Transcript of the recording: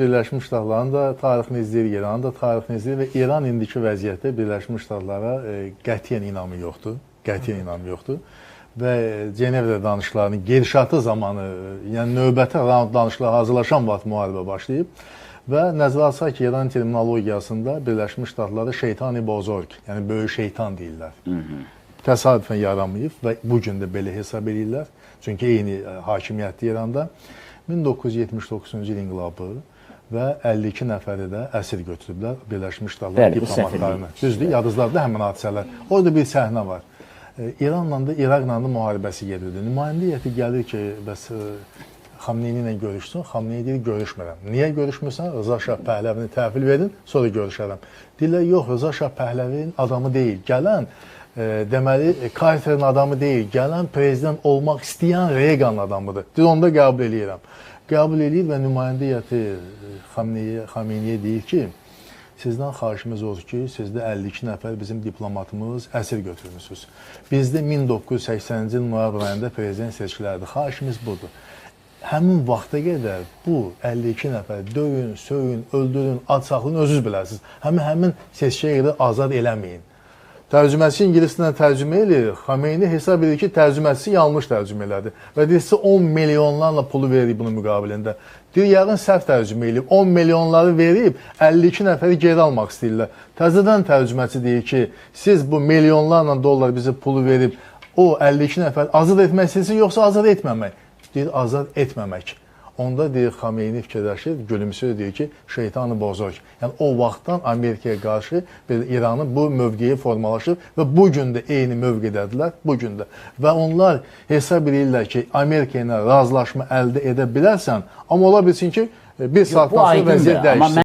Birləşmiş Ştatların da tarixini izləyir, İranın da tarixini izləyir və İran indiki vəziyyətdə Birləşmiş Ştatlara qətiyyən inamı yoxdur. Qətiyyən inamı yoxdur. Və Cenevra danışıqlarının gedişatı zamanı, yəni növbəti raund danışıqlara hazırlaşan vaxt müharibə başlayıb və nəzərə alsaq ki, İran terminologiyasında Birləşmiş Ştatları şeytan-ı bozorg, yəni böyük şeytan deyirlər. Təsadüfən yaranmayıb və bu gün də belə hesab eləyirlər. Çünki eyni hakimiyyətdir İranda. 1979-cu il inqilabı və 52 nəfəri də əsir götürüblər Birləşmiş Ştatlar diplomatlarını. Düzdür, yadınızdadır həmin hadisələr. Orada bir səhnə var. İranla da, İraqla da müharibəsi gedirdi. Nümayəndə heyəti gəlir ki, bəs Xamneyni ilə görüşsün. Xamneyni deyir, görüşmürəm. Niyə görüşmürsən? Rıza Şah Pəhləvini təhvil verin, sonra görüşərəm. Deyirlər, yox, Rıza Şah Pəhləvinin adamı deyil. Gələn, deməli, Carter'ın adamı deyil, gələn prezident olmaq istəyən Reagan'ın adamıdır. Deyir, onu da qəbul eləyirəm. Qəbul eləyir və nümayəndə heyəti Xamneyniyə deyir ki, sizdən xahişimiz odur ki, sizdə 52 nəfər bizim diplomatımız əsir götürmüsünüz. Bizdə 1980-ci il noyabr ayında prezident seçkilərdir. Xahişimiz budur. Həmin vaxta qədər bu 52 nəfər döyün, söyün, öldürün, ad saxlayın, özünüz bilərsiniz. Həmin seçkiyə qədər azad eləməyin. Tərcüməçi ingilis dilindən tərcümə eləyir. Xameyni hesab edir ki, tərcüməçisi yanlış tərcümə elədi. Və deyir, sizə 10 milyonlarla pulu veririk bunun müqabilində. Deyir, yəqin səhv tərcümə eləyib. 10 milyonları verib, 52 nəfəri geri almaq istəyirlər. Təzədən tərcüməçi deyir ki, siz bu milyonlarla dollar bizə pulu verib, o 52 nəfər azad etmək istəyirsiniz, yoxsa azad etməmək? Deyir, azad etməmək. Onda deyir, Xameyni fikirləşir, gülümsüyür, deyir ki, şeytanı bozor. Yəni, o vaxtdan Amerikaya qarşı İranın bu mövqeyi formalaşır və bu gün də eyni mövqedədirlər, bu gün də. Və onlar hesab edirlər ki, Amerika ilə razılaşma əldə edə bilərsən, amma ola bilsin ki, bir saatdan sonra vəziyyət dəyişsin.